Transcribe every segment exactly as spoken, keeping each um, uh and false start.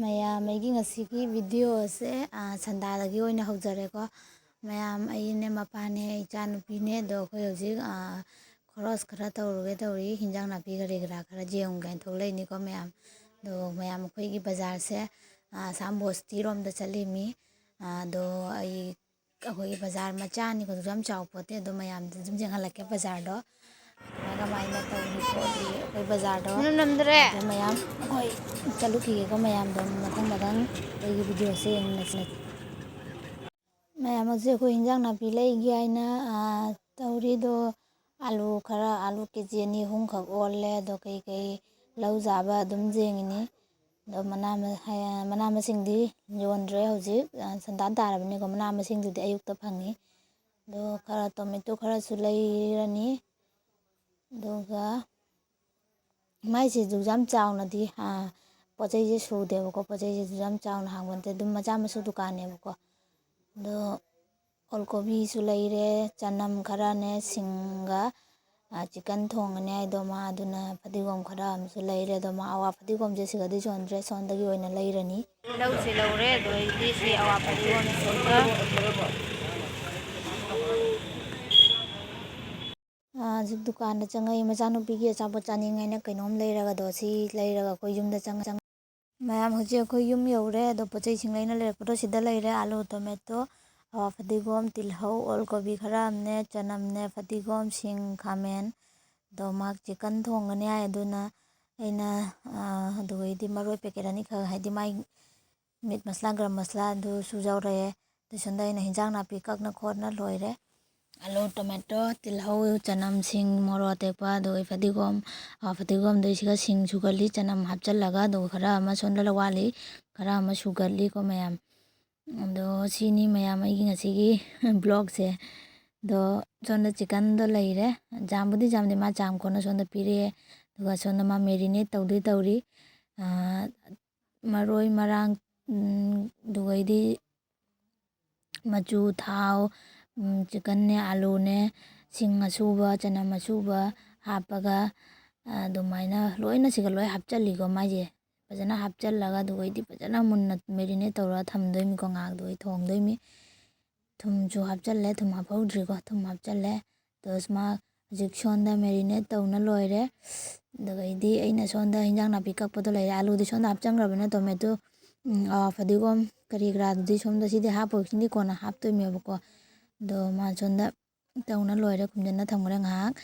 ꯃꯌꯥꯝ, ꯑꯩꯒꯤ ꯉꯁꯤꯒꯤ video ꯁꯦ, ꯑ, ꯁꯟꯗꯥꯗꯒꯤ ꯑꯣꯏꯅ ꯍꯧꯖꯔꯦꯀꯣ꯫ ꯃꯌꯥꯝ, ꯑꯩꯅꯦ, ꯃꯄꯥꯅꯦ, ꯏꯆꯥꯅꯨꯄꯤꯅꯦ, ꯑꯗꯣ ꯑꯩꯈꯣꯏ ꯍꯧꯖꯤꯛ, ꯑ, ꯈꯣꯔꯣꯁ ꯈꯔ ꯇꯧꯔꯨꯒꯦ ꯇꯧꯔꯤ, ꯍꯤꯟꯖꯥꯡ ꯅꯥꯄꯤ ꯀꯔꯤ ꯀꯔꯥ ꯈꯔ ꯌꯦꯡꯉꯨꯒꯦꯅ ꯊꯣꯛꯂꯛꯏꯅꯤꯀꯣ ꯃꯌꯥꯝ꯫ ꯑꯗꯣ ꯃꯌꯥꯝ, ꯑꯩꯈꯣꯏꯒꯤ ꯕꯖꯥꯔꯁꯦ, ꯑ, ꯑꯁꯥꯝ ꯕꯣꯁꯇꯤꯔꯣꯝꯗ ꯆꯠꯂꯤꯃꯤ꯫ ꯑ, ꯑꯗꯣ ꯑꯩ ꯑꯩꯈꯣꯏꯒꯤ ꯕꯖꯥꯔ ꯃꯆꯥꯅꯤꯀꯣ, ꯑꯗꯨꯁꯨ ꯌꯥꯝ ꯆꯥꯎꯕ ꯄꯣꯠꯇꯦ꯫ ꯑꯗꯣ ꯃꯌꯥꯝꯗ ꯑꯗꯨꯝ ꯌꯦꯡꯍꯜꯂꯛꯀꯦ ꯕꯖꯥꯔꯗꯣ ꯀꯃꯥꯏ ꯀꯃꯥꯏꯅ ꯇꯧꯔꯤ ꯈꯣꯠꯂꯤ ꯑꯩꯈꯣꯏ ꯕꯖꯥꯔꯗꯣ꯫ ꯅꯝꯗ꯭ꯔꯦ꯫ ꯑꯗꯣ ꯃꯌꯥꯝ ꯑꯩꯈꯣꯏ ꯆꯠꯂꯨꯈꯤꯒꯦꯀꯣ, ꯃꯌꯥꯝꯗꯣ ꯃꯊꯪ ꯃꯊꯪ ꯑꯩꯒꯤ video ꯁꯦ ꯌꯦꯡꯃꯤꯟꯅꯁꯤ꯫ ꯃꯌꯥꯝ, ꯍꯧꯖꯤꯛ ꯑꯩꯈꯣꯏ ꯍꯤꯟꯖꯥꯡ ꯅꯥꯄꯤ ꯂꯩꯒꯦ ꯍꯥꯏꯅ, ꯑꯥ, ꯇꯧꯔꯤ꯫ ꯑꯗꯣ ꯑꯥꯂꯨ ꯈꯔ, ꯑꯥꯂꯨ KG ꯑꯅꯤ ꯑꯍꯨꯝꯈꯛ ꯑꯣꯜꯂꯦ꯫ ꯑꯗꯣ ꯀꯩꯀꯩ ꯂꯧ ꯌꯥꯕ ꯑꯗꯨꯝ ꯌꯦꯡꯉꯤꯅꯤ꯫ ꯑꯗꯣ ꯃꯅꯥ ꯃ-, ꯍꯥꯏ-, ꯃꯅꯥ ꯃꯁꯤꯡꯗꯤ ꯌꯣꯟꯗ꯭ꯔꯦ ꯍꯧꯖꯤꯛ, ꯑ, ꯁꯟꯗꯥꯟ ꯇꯥꯔꯕꯅꯤꯀꯣ꯫ ꯃꯅꯥ ꯃꯁꯤꯡꯗꯨꯗꯤ ꯑꯌꯨꯛꯇ ꯐꯪꯉꯤ꯫ ꯑꯗꯣ ꯈꯔ tomato ꯈꯔꯁꯨ ꯂꯩꯔꯅꯤ꯫ ꯑꯗꯨꯒ ꯃꯥꯏꯁꯤꯁꯨ ꯌꯥꯝ ꯆꯥꯎꯅꯗꯤ, ꯑ, ꯄꯣꯠ ꯆꯩꯁꯦ ꯁꯨꯗꯦꯕꯀꯣ, ꯄꯣꯠ ꯆꯩꯁꯤꯁꯨ ꯌꯥꯝ ꯆꯥꯎꯅ ꯍꯥꯡꯕ ꯅꯠꯇꯦ, ꯑꯗꯨꯝ ꯃꯆꯥ ꯃꯁꯨ ꯗꯨꯀꯥꯟꯅꯦꯕꯀꯣ꯫ ꯑꯗꯣ ꯑꯣꯜ ꯀꯣꯕꯤꯁꯨ ꯂꯩꯔꯦ, ꯆꯅꯝ ꯈꯔꯅꯦ, ꯁꯤꯡꯒ, ꯑ, chicken ꯊꯣꯡꯉꯅꯤ ꯍꯥꯏꯗꯣ ꯃꯥ, ꯑꯗꯨꯅ ꯐꯗꯤꯒꯣꯝ ꯈꯔ ꯑꯃꯁꯨ ꯂꯩꯔꯦ꯫ ꯑꯗꯣ ꯃꯥ ꯑꯋꯥ ꯐꯗꯤꯒꯣꯝꯁꯦ ꯁꯤꯒꯗꯤ ꯌꯣꯟꯗ꯭ꯔꯦ, ꯁꯣꯝꯗꯒꯤ ꯑꯣꯏꯅ ꯂꯩꯔꯅꯤ꯫ ꯂꯧꯁꯦ ꯂꯧꯔꯦ, ꯑꯗꯣ ꯑꯩꯗꯤ ꯁꯤ ꯑꯋꯥ ꯐꯗꯤꯒꯣꯝ ꯁꯤꯒ ꯑꯥ, ꯍꯧꯖꯤꯛ ꯗꯨꯀꯥꯟꯗ ꯆꯪꯉꯛꯏ꯫ ꯃꯆꯥꯅꯨꯄꯤꯒꯤ ꯑꯆꯥꯄꯣꯠ ꯆꯥꯅꯤꯡꯉꯦꯅ ꯀꯩꯅꯣꯝ ꯂꯩꯔꯒꯗꯣ, ꯁꯤ ꯂꯩꯔꯒ ꯑꯩꯈꯣꯏ ꯌꯨꯝꯗ ꯆꯪꯉ-, ꯆꯪꯉ-, ꯃꯌꯥꯝ, ꯍꯧꯖꯤꯛ ꯑꯩꯈꯣꯏ ꯌꯨꯝ ꯌꯧꯔꯦ꯫ ꯑꯗꯣ ꯄꯣꯠ ꯆꯩꯁꯤꯡ ꯂꯩꯅ ꯂꯩꯔꯛꯄꯗꯣ ꯁꯤꯗ ꯂꯩꯔꯦ: ꯑꯥꯂꯨ, tomato, ꯑꯋꯥ ꯐꯗꯤꯒꯣꯝ, ꯇꯤꯜꯍꯧ, ꯑꯣꯜ ꯀꯣꯕꯤ ꯈꯔ ꯑꯃꯅꯦ, ꯆꯅꯝꯅꯦ, ꯐꯗꯤꯒꯣꯝ, ꯁꯤꯡ, ꯈꯥꯃꯦꯟ, ꯑꯗꯣ ꯃꯥ chicken ꯊꯣꯡꯒꯅꯤ ꯍꯥꯏ꯫ ꯑꯗꯨꯅ ꯑꯩꯅ, ꯑꯥ, ꯑꯗꯨꯒꯩꯗꯤ ꯃꯔꯣꯏ packet ꯑꯅꯤꯈꯛ, ꯍꯥꯏꯗꯤ ꯃꯥꯏ meat ꯃꯁꯂꯥ, ꯒꯔꯝ ꯃꯁꯂꯥ ꯑꯗꯨꯁꯨ ꯌꯥꯎꯔꯛꯑꯦ꯫ ꯑꯗꯨ ꯁꯣꯝꯗ ꯑꯩꯅ ꯍꯤꯟꯖꯥꯡ ꯅꯥꯄꯤ ꯀꯛꯅ ꯈꯣꯠꯅ ꯂꯣꯏꯔꯦ꯫ ꯑꯂꯨ, tomato, ꯇꯤꯜꯍꯧ, ꯆꯅꯝ, ꯁꯤꯡ, ꯃꯣꯔꯣꯛ ꯑꯇꯦꯛꯄ, ꯑꯗꯨꯒ ꯐꯗꯤꯒꯣꯝ, ꯑ, ꯐꯗꯤꯒꯣꯝꯗꯣ ꯁꯤꯒ ꯁꯤꯡ ꯁꯨꯒꯠꯂꯤ, ꯆꯅꯝ ꯍꯥꯞꯆꯜꯂꯒ, ꯑꯗꯨꯒ ꯈꯔ ꯑꯃ ꯁꯣꯝꯗ ꯋꯥꯠꯂꯤ, ꯈꯔ ꯑꯃ ꯁꯨꯒꯠꯂꯤꯀꯣ ꯃꯌꯥꯝ꯫ ꯑꯗꯣ ꯁꯤꯅꯤ ꯃꯌꯥꯝ ꯑꯩꯒꯤ ꯉꯁꯤꯒꯤ vlogꯁꯦ꯫ ꯑꯗꯣ ꯁꯣꯝꯗ chickenꯗꯣ ꯂꯩꯔꯦ, ꯆꯥꯝꯕꯨꯗꯤ ꯆꯥꯝꯗꯦ, ꯃꯥ ꯆꯥꯝ ꯈꯣꯠꯅ ꯁꯣꯝꯗ ꯄꯤꯔꯛꯑꯦ꯫ ꯑꯗꯨꯒ ꯁꯣꯝꯗ ꯃꯥ marinate ꯇꯧꯗꯣꯏ ꯇꯧꯔꯤ꯫ ꯑ, ꯃꯔꯣꯏ ꯃꯔꯥꯡ, ꯎꯝ, ꯑꯗꯨꯒꯩꯗꯤ ꯃꯆꯨ, ꯊꯥꯎ, ꯎꯝ, chickenꯅꯦ, ꯑꯂꯨꯅꯦ, ꯁꯤꯡ ꯑꯁꯨꯕ, ꯆꯅꯝ ꯑꯁꯨꯕ ꯍꯥꯞꯄꯒ, ꯑꯗꯨꯃꯥꯏꯅ ꯂꯣꯏꯅ ꯁꯤꯒ ꯂꯣꯏ ꯍꯥꯞꯆꯜꯂꯤꯀꯣ ꯃꯥꯏꯁꯦ꯫ ꯐꯖꯅ ꯍꯥꯞꯆꯤꯜꯂꯒ, ꯑꯗꯨꯒꯩꯗꯤ ꯐꯖꯅ ꯃꯨꯟꯅ marinate ꯇꯧꯔꯒ ꯊꯝꯗꯣꯏꯅꯤꯀꯣ, ꯉꯥꯏꯍꯥꯛꯇꯨ ꯑꯩ ꯊꯣꯡꯗꯣꯏꯅꯤ꯫ ꯊꯨꯝꯁꯨ ꯍꯥꯞꯆꯜꯂꯦ, ꯊꯨꯝ ꯍꯥꯞꯍꯧꯗ꯭ꯔꯤꯀꯣ, ꯊꯨꯝ ꯍꯥꯞꯆꯜꯂꯦ꯫ ꯑꯗꯣ ꯁꯨꯃꯥꯏ ꯍꯧꯖꯤꯛ ꯁꯣꯝꯗ marinate ꯇꯧꯅ ꯂꯣꯏꯔꯦ꯫ ꯑꯗꯨꯒꯩꯗꯤ ꯑꯩꯅ ꯁꯣꯝꯗ ꯍꯤꯟꯖꯥꯡ ꯅꯥꯄꯤ ꯀꯛꯄꯗꯣ ꯂꯩꯔꯦ, ꯑꯂꯨꯗꯤ ꯁꯣꯝꯗ ꯍꯥꯞꯆꯟꯈ꯭ꯔꯕꯅꯤꯅ, tomato, ꯎꯝ, ꯑꯥ, ꯐꯗꯤꯒꯣꯝ ꯀꯔꯤ ꯀꯔꯥꯗꯨꯗꯤ ꯁꯣꯝꯗ, ꯁꯤꯗꯤ ꯍꯥꯞꯄꯣꯏ, ꯁꯤꯗꯤ ꯀꯣꯟꯅ ꯍꯥꯞꯇꯣꯏꯅꯦꯕꯀꯣ꯫ ꯑꯗꯣ ꯃꯥ ꯁꯣꯝꯗ ꯇꯧꯅ ꯂꯣꯏꯔꯦ, ꯈꯨꯝꯖꯤꯟꯅ ꯊꯝꯈ꯭ꯔꯦ ꯉꯥꯏꯍꯥꯛ꯫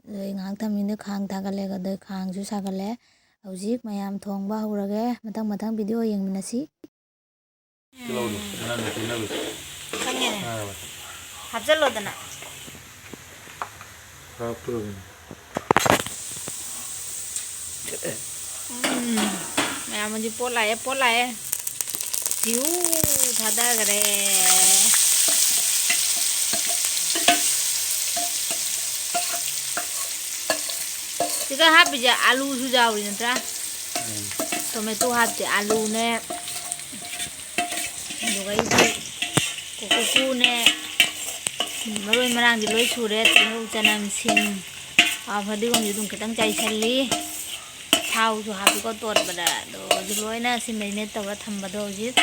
ꯑꯗꯩ ꯉꯥꯏꯍꯥꯛ ꯊꯝꯃꯤꯉꯩꯗ ꯈꯥꯡ ꯊꯥꯒꯠꯂꯦ, ꯑꯗꯩ ꯈꯥꯡꯁꯨ ꯁꯥꯒꯠꯂꯦ꯫ ꯍꯧꯖꯤꯛ ꯃꯌꯥꯝ ꯊꯣꯡꯕ ꯍꯧꯔꯒꯦ, ꯃꯊꯪ ꯃꯊꯪ video ꯌꯦꯡꯃꯤꯟꯅꯁꯤ꯫ ꯇꯤꯜꯍꯧꯗꯣ, ꯃꯅꯝ ꯅꯨꯡꯁꯤꯅꯕ꯫ ꯈꯪꯉꯦꯅꯦ꯫ ꯉꯥꯏꯔꯕ? ꯍꯥꯞꯆꯜꯂꯣꯗꯅ꯫ ꯍꯥꯞꯇꯣꯔꯕꯅꯤ꯫ ꯎꯝ, ꯃꯌꯥꯝ ꯍꯧꯖꯤꯛ ꯄꯣꯠ ꯂꯥꯛꯑꯦ, ꯄꯣꯠ ꯂꯥꯛꯑꯦ꯫ ꯐꯤꯌꯨ ꯊꯥꯗꯈꯔꯦ꯫ ꯁꯤꯗ ꯍꯥꯞꯄꯤꯁꯦ ꯑꯂꯨꯁꯨ ꯌꯥꯎꯔꯤ ꯅꯠꯇ꯭ꯔꯥ? ꯎꯝ꯫ Tomato ꯍꯥꯞꯇꯦ, ꯑꯂꯨꯅꯦ, ꯑꯗꯨꯒ ꯑꯩꯗꯤ ꯀꯣꯀꯣꯀꯨꯅꯦ, ꯃꯔꯣꯏ ꯃꯔꯥꯡꯗꯤ ꯂꯣꯏ ꯁꯨꯔꯦ, ꯇꯤꯜꯍꯧ, ꯆꯅꯝ, ꯁꯤꯡ, ꯑꯥ, ꯐꯗꯤꯒꯣꯝꯁꯨ ꯑꯗꯨꯝ ꯈꯤꯇꯪ ꯆꯥꯏꯁꯜꯂꯤ꯫ ꯊꯥꯎꯁꯨ ꯍꯥꯞꯄꯤꯀꯣ ꯇꯣꯠꯄꯗ, ꯑꯗꯣ ꯍꯧꯖꯤꯛ ꯂꯣꯏꯅ ꯁꯤ marinate ꯇꯧꯔ ꯊꯝꯕꯗꯣ ꯍꯧꯖꯤꯛ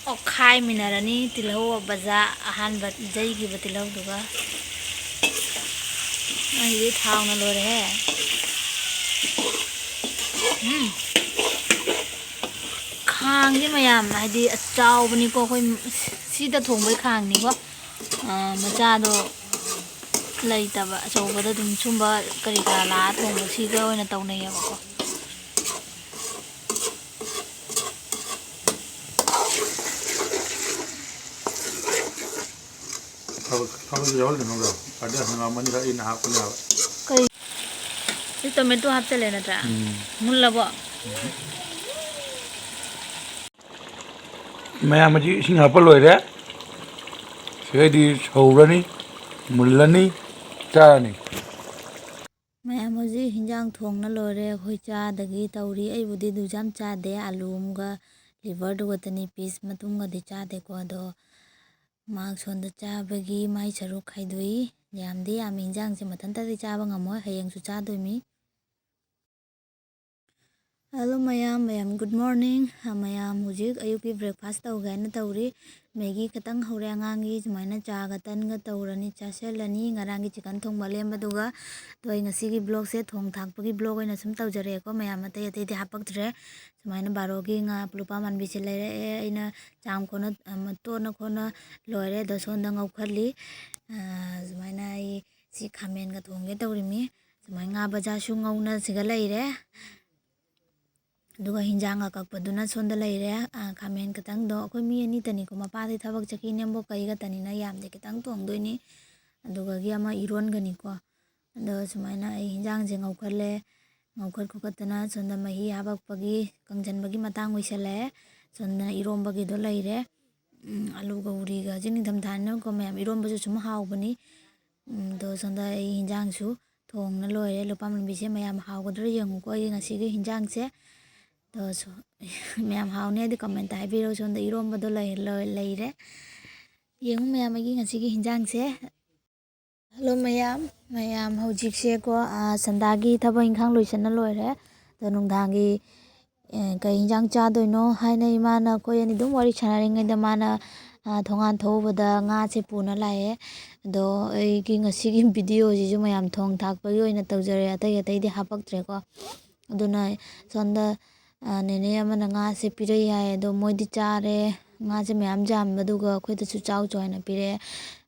ꯑꯣꯠꯈꯥꯏꯃꯤꯟꯅꯔꯅꯤ꯫ ꯇꯤꯜꯍꯧ ꯕꯖꯥ ꯑꯍꯥꯟꯕ ꯌꯩꯈꯤꯕ ꯇꯤꯜꯍꯧꯗꯨꯒ꯫ ꯑꯩꯗꯤ ꯊꯥꯎꯅ ꯂꯣꯏꯔꯦꯍꯦ꯫ ꯎꯝ꯫ ꯈꯥꯡꯁꯦ ꯃꯌꯥꯝ ꯍꯥꯏꯗꯤ ꯆꯥꯎꯕꯅꯤꯀꯣ, ꯑꯩꯈꯣꯏ ꯁꯤꯗ ꯊꯣꯡꯕꯒꯤ ꯈꯥꯡꯅꯤꯀꯣ꯫ ꯑꯥ, ꯃꯆꯥꯗꯣ ꯂꯩꯇꯕ, ꯑꯆꯧꯕꯗ ꯑꯗꯨꯝ ꯁꯨꯝꯕ ꯀꯔꯤ ꯀꯔꯥ ꯂꯥꯛꯑ ꯊꯣꯡꯕ ꯁꯤꯒ ꯑꯣꯏꯅ ꯇꯧꯅꯩꯌꯦꯕꯀꯣ꯫ ꯊꯕꯛ, ꯊꯕꯛ ꯌꯥꯎꯍꯜꯂꯤꯅꯣ? ꯐꯗꯤ ꯍꯪꯒꯥꯝ ꯑꯅꯤꯈꯛ ꯑꯩꯅ ꯍꯥꯞꯄꯅꯦꯕ꯫ ꯀꯔꯤ? ꯁꯤ tomato ꯍꯥꯞꯆꯜꯂꯦ ꯅꯠꯇ꯭ꯔꯥ? ꯎꯝ꯫ ꯃꯨꯜꯂꯕꯣ? ꯎꯝ꯫ ꯃꯌꯥꯝ ꯑꯁꯤ ꯏꯁꯤꯡ ꯍꯥꯞꯄ ꯂꯣꯏꯔꯦ꯫ ꯁꯤꯗꯩꯗꯤ ꯁꯧꯔꯅꯤ, ꯃꯨꯜꯂꯅꯤ, ꯆꯥꯔꯅꯤ꯫ ꯃꯌꯥꯝ ꯍꯧꯖꯤꯛ ꯍꯤꯟꯖꯥꯡ ꯊꯣꯡꯅ ꯂꯣꯏꯔꯦ꯫ ꯑꯩꯈꯣꯏ ꯆꯥꯗꯒꯤ ꯇꯧꯔꯤ꯫ ꯑꯩꯕꯨꯗꯤ ꯑꯗꯨꯁꯨ ꯌꯥꯝ ꯆꯥꯗꯦ꯫ ꯑꯂꯨ ꯑꯃꯒ liver ꯗꯨ ꯈꯛꯇꯅꯤ, piece ꯃꯇꯨꯝꯒꯗꯤ ꯆꯥꯗꯦꯀꯣ꯫ ꯑꯗꯣ ꯃꯥ ꯁꯣꯝꯗ ꯆꯥꯕꯒꯤ ꯃꯥꯏ ꯁꯔꯨꯛ ꯈꯥꯏꯗꯣꯛꯏ꯫ ꯌꯥꯝꯗꯤ ꯌꯥꯝꯃꯤ ꯍꯤꯟꯖꯥꯡꯁꯦ, ꯃꯊꯟꯇꯗꯤ ꯆꯥꯕ ꯉꯝꯃꯣꯏ꯫ ꯍꯌꯦꯡꯁꯨ ꯆꯥꯗꯣꯏꯃꯤ꯫ Hello ꯃꯌꯥꯝ, ꯃꯌꯥꯝ good morning꯫ ꯑ, ꯃꯌꯥꯝ ꯍꯧꯖꯤꯛ ꯑꯌꯨꯛꯀꯤ breakfast ꯇꯧꯒꯦ ꯍꯥꯏꯅ ꯇꯧꯔꯤ꯫ ꯃꯦꯒꯤ ꯈꯇꯪ ꯍꯧꯔꯦ ꯑꯉꯥꯡꯒꯤ, ꯁꯨꯃꯥꯏꯅ ꯆꯥꯒ ꯇꯟꯒ ꯇꯧꯔꯅꯤ, ꯆꯥꯁꯤꯜꯂꯅꯤ꯫ ꯉꯔꯥꯡꯒꯤ chicken ꯊꯣꯡꯕ ꯂꯦꯝꯕꯗꯨꯒ꯫ ꯑꯗꯣ ꯑꯩ ꯉꯁꯤꯒꯤ vlogꯁꯦ ꯊꯣꯡ ꯊꯥꯛꯄꯒꯤ vlog ꯑꯣꯏꯅ ꯁꯨꯝ ꯇꯧꯖꯔꯛꯑꯦꯀꯣ ꯃꯌꯥꯝ, ꯑꯇꯩ ꯑꯇꯩꯗꯤ ꯍꯥꯞꯄꯛꯇ꯭ꯔꯦ꯫ ꯁꯨꯃꯥꯏꯅ ꯕꯥꯔꯣꯒꯤ ꯉꯥ ꯂꯨꯄꯥ ꯃꯥꯟꯕꯤꯁꯦ ꯂꯩꯔꯛꯑꯦ꯫ ꯑꯩꯅ ꯆꯥꯝ ꯈꯣꯠꯅ, ꯑꯃ, ꯇꯣꯠꯅ ꯈꯣꯠꯅ ꯂꯣꯏꯔꯦ꯫ ꯑꯗꯣ ꯁꯣꯝꯗ ꯉꯧꯈꯠꯂꯤ꯫ ꯑ, ꯁꯨꯃꯥꯏꯅ ꯑꯩ ꯁꯤ ꯈꯥꯃꯦꯟꯒ ꯊꯣꯡꯒꯦ ꯇꯧꯔꯤꯃꯤ꯫ ꯁꯨꯃꯥꯏꯅ ꯉꯥ ꯕꯖꯥꯔꯁꯨ ꯉꯧꯅ ꯁꯤꯒ ꯂꯩꯔꯦ꯫ ꯑꯗꯨꯒ ꯍꯤꯟꯖꯥꯡ ꯑꯀꯛꯄꯗꯨꯅ ꯁꯣꯝꯗ ꯂꯩꯔꯦ꯫ ꯑ, ꯈꯥꯃꯦꯟ ꯈꯇꯪꯗꯣ꯫ ꯑꯩꯈꯣꯏ ꯃꯤ ꯑꯅꯤꯇꯅꯤꯀꯣ, ꯃꯄꯥꯗꯤ ꯊꯕꯛ ꯆꯠꯈꯤ, ꯏꯅꯦꯝꯕꯣꯛꯀ ꯑꯩꯒꯇꯅꯤꯅ ꯌꯥꯝꯗꯦ, ꯈꯤꯇꯪ ꯊꯣꯡꯗꯣꯏꯅꯤ꯫ ꯑꯗꯨꯒꯒꯤ ꯑꯃ ꯏꯔꯣꯟꯒꯅꯤꯀꯣ꯫ ꯑꯗꯣ ꯁꯨꯃꯥꯏꯅ ꯑꯩ ꯍꯤꯟꯖꯥꯡꯁꯦ ꯉꯧꯈꯠꯂꯦ꯫ ꯉꯧꯈꯠ ꯈꯣꯠꯀꯠꯇꯅ ꯁꯣꯝꯗ ꯃꯍꯤ ꯍꯥꯄꯛꯄꯒꯤ, ꯀꯪꯁꯟꯕꯒꯤ ꯃꯇꯥꯡ ꯑꯣꯏꯁꯜꯂꯛꯑꯦ꯫ ꯁꯣꯝꯗꯅ ꯏꯔꯣꯝꯕꯒꯤꯗꯣ ꯂꯩꯔꯦ꯫ ꯎꯝ, ꯑꯂꯨꯒ ꯎꯔꯤꯒ ꯍꯧꯖꯤꯛ ꯅꯤꯡꯊꯝꯊꯥꯅꯤꯅꯀꯣ ꯃꯌꯥꯝ, ꯏꯔꯣꯝꯕꯁꯨ ꯁꯨꯝ ꯍꯥꯎꯕꯅꯤ꯫ ꯎꯝ, ꯑꯗꯣ ꯁꯣꯝꯗ ꯑꯩ ꯍꯤꯟꯖꯥꯡꯁꯨ ꯊꯣꯡꯅ ꯂꯣꯏꯔꯦ꯫ ꯂꯨꯄꯥ ꯃꯥꯟꯕꯤꯁꯦ ꯃꯌꯥꯝ ꯍꯥꯎꯒꯗ꯭ꯔꯥ ꯌꯦꯡꯉꯨꯀꯣ ꯑꯩꯒꯤ ꯉꯁꯤꯒꯤ ꯍꯤꯟꯖꯥꯡꯁꯦ꯫ ꯑꯗꯣ ꯁꯣ-, ꯃꯌꯥꯝ ꯍꯥꯎꯅꯤ ꯍꯥꯏꯗꯤ comment ꯍꯥꯏꯕꯤꯔꯛꯑꯣ꯫ ꯁꯣꯝꯗ ꯏꯔꯣꯝꯕꯗꯣ ꯂꯩ-, ꯂꯣꯏ-, ꯂꯩꯔꯦ꯫ ꯌꯦꯡꯉꯨ ꯃꯌꯥꯝ ꯑꯩꯒꯤ ꯉꯁꯤꯒꯤ ꯍꯤꯟꯖꯥꯡꯁꯦ꯫ Hello ꯃꯌꯥꯝ, ꯃꯌꯥꯝ ꯍꯧꯖꯤꯛꯁꯦꯀꯣ, ꯑ, ꯁꯟꯗꯥꯒꯤ ꯊꯕꯛ ꯏꯪꯈꯥꯡ ꯂꯣꯏꯁꯟꯅ ꯂꯣꯏꯔꯦ꯫ ꯑꯗꯣ ꯅꯨꯡꯗꯥꯡꯒꯤ, ꯑ, ꯀꯩ ꯍꯤꯟꯖꯥꯡ ꯆꯥꯗꯣꯏꯅꯣ ꯍꯥꯏꯅ ꯏꯃꯥꯅ ꯑꯩꯈꯣꯏ ꯑꯅꯤ ꯑꯗꯨꯝ ꯋꯥꯔꯤ ꯁꯥꯟꯅꯔꯤꯉꯩꯗ ꯃꯥꯅ, ꯑ, ꯊꯣꯡꯒꯥꯟ ꯊꯣꯛꯎꯕꯗ ꯉꯥꯁꯦ ꯄꯨꯅ ꯂꯥꯛꯑꯦ꯫ ꯑꯗꯣ ꯑꯩꯒꯤ ꯉꯁꯤꯒꯤ videoꯁꯤꯁꯨ ꯃꯌꯥꯝ ꯊꯣꯡ ꯊꯥꯛꯄꯒꯤ ꯑꯣꯏꯅ ꯇꯧꯖꯔꯦ, ꯑꯇꯩ ꯑꯇꯩꯗꯤ ꯍꯥꯄꯛꯇ꯭ꯔꯦꯀꯣ꯫ ꯑꯗꯨꯅ ꯁꯣꯝꯗ, ꯑ, ꯅꯦꯅꯦ ꯑꯃꯅ ꯉꯥꯁꯦ ꯄꯤꯔꯛꯏ ꯍꯥꯏ, ꯑꯗꯣ ꯃꯣꯏꯗꯤ ꯆꯥꯔꯦ꯫ ꯉꯥꯁꯦ ꯃꯌꯥꯝ ꯌꯥꯝꯕꯗꯨꯒ ꯑꯩꯈꯣꯏꯗꯁꯨ ꯆꯥꯎ ꯆꯥꯎ ꯍꯥꯏꯅ ꯄꯤꯔꯛꯑꯦ꯫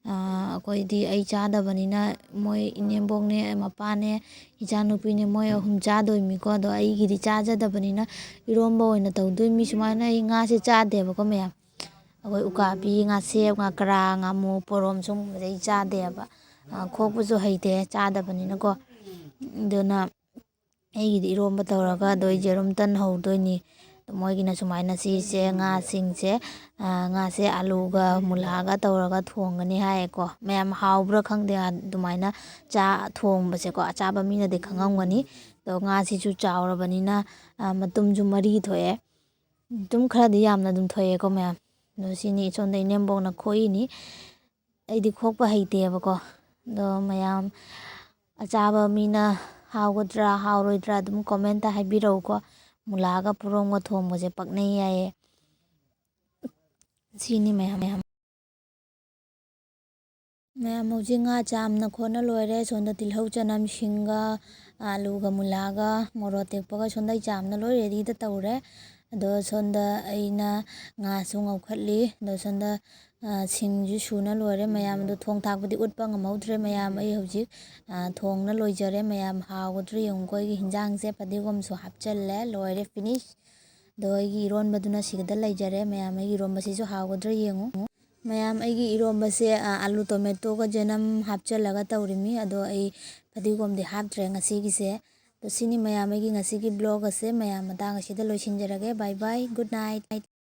ꯑ, ꯑꯩꯈꯣꯏꯗꯤ ꯑꯩ ꯆꯥꯗꯕꯅꯤꯅ ꯃꯣꯏ ꯏꯅꯦꯝꯕꯣꯛꯅꯦ, ꯃꯄꯥꯅꯦ, ꯏꯆꯥꯅꯨꯄꯤꯅꯦ, ꯃꯣꯏ ꯑꯍꯨꯝ ꯆꯥꯗꯣꯏꯃꯤꯀꯣ꯫ ꯑꯗꯣ ꯑꯩꯒꯤꯗꯤ ꯆꯥꯖꯗꯕꯅꯤꯅ ꯏꯔꯣꯝꯕ ꯑꯣꯏꯅ ꯇꯧꯗꯣꯏꯃꯤ꯫ ꯁꯨꯃꯥꯏꯅ ꯑꯩ ꯉꯥꯁꯦ ꯆꯥꯗꯦꯕꯀꯣ ꯃꯌꯥꯝ꯫ ꯑꯩꯈꯣꯏ ꯎꯀꯥꯕꯤ, ꯉꯥꯁꯦꯞ, ꯉꯥꯀ꯭ꯔꯥ, ꯉꯥꯃꯨ, ꯄꯣꯔꯣꯝ ꯁꯨꯝꯕꯁꯦ ꯑꯩ ꯆꯥꯗꯦꯕ꯫ ꯑ, ꯈꯣꯛꯄꯁꯨ ꯍꯩꯇꯦ, ꯆꯥꯗꯕꯅꯤꯅꯀꯣ꯫ ꯑꯗꯨꯅ ꯑꯩꯒꯤꯗꯤ ꯏꯔꯣꯝꯕ ꯇꯧꯔꯒ, ꯑꯗꯣ ꯑꯩ ꯌꯦꯔꯨꯝ ꯇꯟ ꯍꯧꯗꯣꯏꯅꯤ꯫ ꯑꯗꯣ ꯃꯣꯏꯒꯤꯅ ꯁꯨꯃꯥꯏꯅ ꯁꯤꯁꯦ ꯉꯥꯁꯤꯡꯁꯦ, ꯑ, ꯉꯥꯁꯦ ꯑꯂꯨꯒ ꯃꯨꯂꯥꯒ ꯇꯧꯔꯒ ꯊꯣꯡꯒꯅꯤ ꯍꯥꯏꯌꯦꯀꯣ꯫ ꯃꯌꯥꯝ ꯍꯥꯎꯕ꯭ꯔꯥ ꯈꯪꯗꯦ, ꯑꯗꯨꯃꯥꯏꯅ ꯆꯥ-, ꯊꯣꯡꯕꯁꯦꯀꯣ꯫ ꯑꯆꯥꯕ ꯃꯤꯅꯗꯤ ꯈꯪꯉꯝꯒꯅꯤ꯫ ꯑꯗꯣ ꯉꯥꯁꯤꯁꯨ ꯆꯥꯎꯔꯕꯅꯤꯅ, ꯑ, ꯃꯇꯨꯝꯁꯨ ꯃꯔꯤ ꯊꯣꯛꯑꯦ꯫ ꯑꯗꯨꯝ ꯈꯔꯗꯤ ꯌꯥꯝꯅ ꯑꯗꯨꯝ ꯊꯣꯛꯑꯦꯀꯣ ꯃꯌꯥꯝ꯫ ꯑꯗꯣ ꯁꯤꯅꯤ ꯁꯣꯝꯗ ꯏꯅꯦꯝꯕꯣꯛꯅ ꯈꯣꯛꯏꯅꯤ꯫ ꯑꯩꯗꯤ ꯈꯣꯛꯄ ꯍꯩꯇꯦꯕꯀꯣ꯫ ꯑꯗꯣ ꯃꯌꯥꯝ ꯑꯆꯥꯕ ꯃꯤꯅ ꯍꯥꯎꯒꯗ꯭ꯔꯥ ꯍꯥꯎꯔꯣꯏꯗ꯭ꯔꯥ ꯑꯗꯨꯝ comment ꯍꯥꯏꯕꯤꯔꯛꯎꯀꯣ꯫ ꯃꯨꯂꯥꯒ ꯄꯣꯔꯣꯝꯒ ꯊꯣꯡꯕꯁꯦ ꯄꯛꯅꯩ ꯍꯥꯏꯌꯦ꯫ ꯁꯤꯅꯤ ꯃꯌꯥꯝ, ꯃꯌꯥꯝ꯫ ꯃꯌꯥꯝ ꯍꯧꯖꯤꯛ ꯉꯥ ꯆꯥꯝꯅ ꯈꯣꯠꯅ ꯂꯣꯏꯔꯦ꯫ ꯁꯣꯝꯗ ꯇꯤꯜꯍꯧ, ꯆꯅꯝ, ꯁꯤꯡꯒ, ꯑꯥꯂꯨꯒ, ꯃꯨꯂꯥꯒ, ꯃꯣꯔꯣꯛ ꯑꯇꯦꯛꯄꯒ ꯁꯣꯝꯗ ꯑꯩ ꯆꯥꯝꯅ ꯂꯣꯏ readyꯗ ꯇꯧꯔꯦ꯫ ꯑꯗꯣ ꯁꯣꯝꯗ ꯑꯩꯅ ꯉꯥꯁꯨ ꯉꯧꯈꯠꯂꯤ꯫ ꯑꯗꯣ ꯁꯣꯝꯗ, ꯑ, ꯁꯤꯡꯁꯨ ꯁꯨꯅ ꯂꯣꯏꯔꯦ꯫ ꯃꯌꯥꯝꯗꯣ ꯊꯣꯡ ꯊꯥꯛꯄꯗꯤ ꯎꯠꯄ ꯉꯝꯍꯧꯗ꯭ꯔꯦ꯫ ꯃꯌꯥꯝ ꯑꯩ ꯍꯧꯖꯤꯛ, ꯑ, ꯊꯣꯡꯅ ꯂꯣꯏꯖꯔꯦ꯫ ꯃꯌꯥꯝ ꯍꯥꯎꯒꯗ꯭ꯔꯥ ꯌꯦꯡꯉꯨꯀꯣ꯫ ꯑꯩꯒꯤ ꯍꯤꯟꯖꯥꯡꯁꯦ ꯐꯗꯤꯒꯣꯝꯁꯨ ꯍꯥꯞꯆꯜꯂꯦ꯫ ꯂꯣꯏꯔꯦ, finish꯫ ꯑꯗꯣ ꯑꯩꯒꯤ ꯏꯔꯣꯟꯕꯗꯨꯅ ꯁꯤꯒꯗ ꯂꯩꯖꯔꯦ꯫ ꯃꯌꯥꯝ ꯑꯩꯒꯤ ꯏꯔꯣꯟꯕꯁꯤꯁꯨ ꯍꯥꯎꯒꯗ꯭ꯔꯥ ꯌꯦꯡꯉꯨ꯫ ꯃꯌꯥꯝ ꯑꯩꯒꯤ ꯏꯔꯣꯝꯕꯁꯦ, ꯑ, ꯑꯥꯂꯨ ꯇꯣꯃꯦꯇꯣꯒ ꯖꯦꯅꯝ ꯍꯥꯞꯆꯜꯂꯒ ꯇꯧꯔꯤꯃꯤ꯫ ꯑꯗꯣ ꯑꯩ ꯐꯗꯤꯒꯣꯝꯗꯤ ꯍꯥꯞꯇ꯭ꯔꯦ ꯉꯁꯤꯒꯤꯁꯦ꯫ ꯑꯗꯣ ꯁꯤꯅꯤ ꯃꯌꯥꯝ ꯑꯩꯒꯤ ꯉꯁꯤꯒꯤ vlog ꯑꯁꯦ꯫ ꯃꯌꯥꯝ ꯃꯇꯥꯡ ꯑꯁꯤꯗ ꯂꯣꯏꯁꯤꯟꯖꯔꯒꯦ꯫ Bye bye, good night꯫